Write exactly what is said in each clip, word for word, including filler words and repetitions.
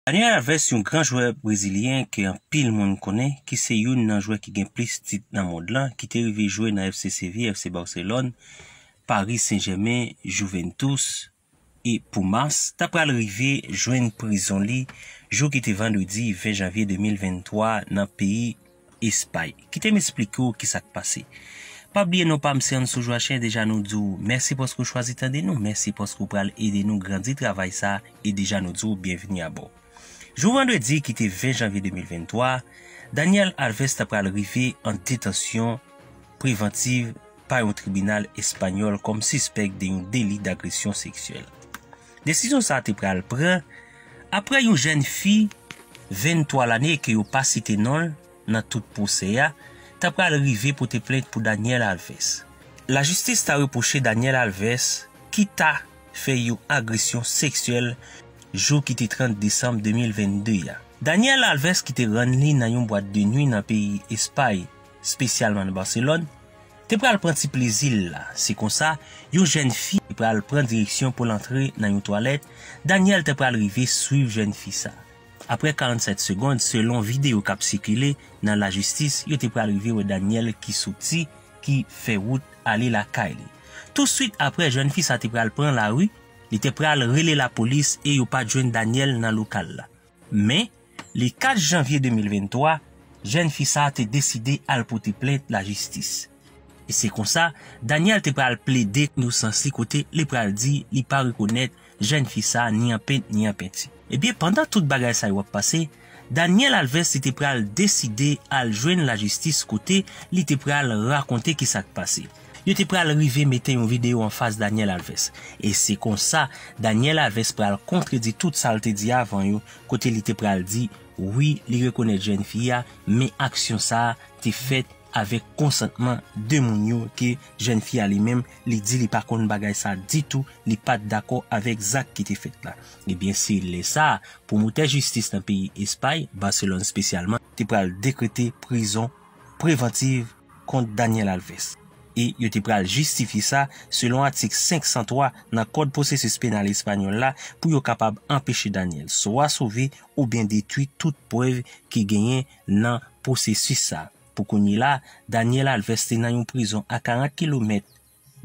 Daniel Alves, yon gran jwè brezilyen ke anpil moun konnen, ki se youn nan jwè ki gen plis tit nan mond lan, ki te rive jwe nan F C Sevilla, F C Barcelone, Paris Saint-Germain, Juventus e Pumas, ta pral rive jwenn prizon li jou ki te vandredi ven janvye de mil venntwa nan peyi Espay. Kite m esplike w ki sa k pase. Pa bliye non pa m se Anso Joachim, deja nou di w mèsi paske w chwazi tande nou, mèsi paske w pral ede nou grandi travay sa, e deja nou di w byenveni abò. Jou vandredi ki te ven janvye de mil venntwa, Daniel Alves ta pral rive an detansyon prevantiv pa yon tribinal espanyòl kòm sispèk de yon deli dagresyon seksyèl. Desizyon sa a te pral pran apre yon jèn fi venntwa lane ke yo pa site non l nan tout pwosè a ta pral rive pote plent pou Daniel Alves. Lajistis ta repwoche Daniel Alves ki ta fè yon agresyon seksyèl jou ki te trant desanm de mil vennde a. Daniel Alves ki te rann li nan yon bwat de nwi nan peyi Espay, espesyalman nan Barcelone, te pral pran ti plezi l la. Se konsa, yon jèn fi te pral pran direksyon pou l antre nan yon twalèt, Daniel te pral rive swiv jèn fi sa. Apre karannsèt segond, selon videyo k ap sikile nan lajistis, yo te pral rive wè Daniel ki soti, ki fè wout ale lakay li. Touswit apre, jèn fi sa te pral pran lari, li te pral rele lapolis e yo pa t jwenn Daniel nan lokal la. Men, le kat janvye de mil venntwa, jèn fi sa te deside al pote plent lajistis. E se konsa, Daniel te pral plede inosans li kote li pral di li pa rekonèt jèn fi sa ni an pent ni an penti. Ebyen, pandan tout bagay sa yo ap pase, Daniel Alves li te pral deside al jwenn lajistis kote li te pral rakonte ki sa k pase. Yo te pral rive mete yon videyo anfas Daniel Alves. E se konsa, Daniel Alves pral kontredi tout sa l te di avan yo, kote li te pral di, wi, li rekonèt jèn fi a, men aksyon sa a te fèt avèk konsantman de moun yo ke jèn fi a li menm, li di li pa konn bagay sa ditou, li pa t dakò avèk zak ki te fèt la. Ebyen, se lè sa a, pwomotè jistis nan peyi Espay, Barcelone espesyalman, te pral dekrete prizon prevantiv kont Daniel Alves. E yo te pral jistifye sa selon atik senk san twa nan Kòd Pwosesis Penal Espanyòl la pou yo kapab anpeche Daniel swa sove oubyen detwi tout prèv ki genyen nan pwosesis sa. Pou kounye la, Daniel Alves te nan yon prizon a karant kilomèt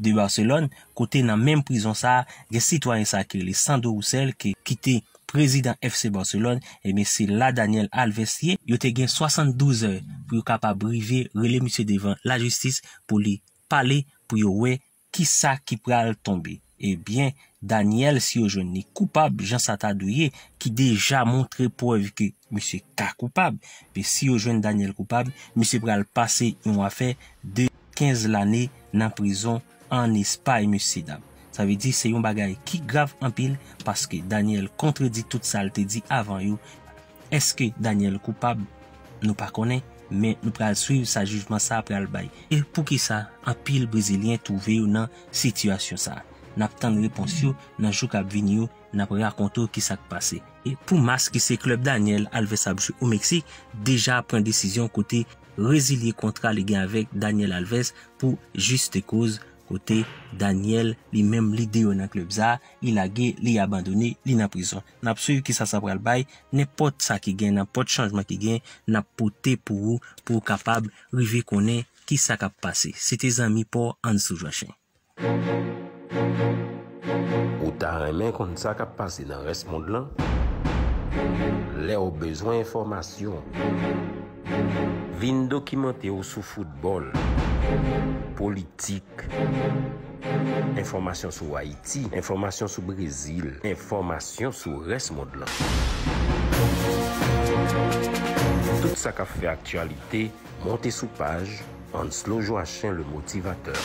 de Barcelone, kote nan menm prizon sa a, gen sitwayen sa a ki rele Sandro Roussel, ki, ki te prezidan F C Barcelone, ebyen se la Daniel Alves ye. Yo te gen swasanndouz è pou yo kapab rive rele misye devan lajistis pou li pale, pou yo wè kisa ki pral tonbe. Ebyen, Daniel, si yo jwenn li koupab, jan sa ta dwe ye, ki deja montre prèv ke misye ka koupab, men si yo jwenn Daniel koupab, misye pral pase yon afè de kenz lane nan prizon ann Espay, mesye dam. Sa vle di se yon bagay ki grav anpil, paske Daniel kontredi tout sa l te di avan yo. Èske Daniel koupab? Nou pa konnen, men nou pral swiv sa jijman sa a pral bay. E poukisa anpil Brezilyen twouve yo nan sitiyasyon sa a? N ap tann repons yo nan jou k ap vini yo, n ap rakonte w ki sa k pase. E Pumas, ki se klèb Daniel Alves ap jwe o Meksik, deja pran desizyon kote rezilye kontra li gen avèk Daniel Alves pou jis koz, kote Daniel li menm li deyò nan klèb sa a, li lage, li abandone, li nan prizon. N ap swiv kisa sa pral bay, nenpòt sa ki gen, nenpòt chanjman ki gen, n ap pote pou ou, pou ou kapab rive konnen kisa k ap pase. Se te zanmi pa w Anso Joachim. Ou ta renmen konn sa k ap pase nan rès mond lan? Lè w bezwen enfòmasyon, vin dokimante w sou foutbòl, politik, enfòmasyon sou Ayiti, enfòmasyon sou Brezil, enfòmasyon sou rès mond lan. Tout sa k ap fè aktyalite, monte sou paj Anslo Joachim le motivateur.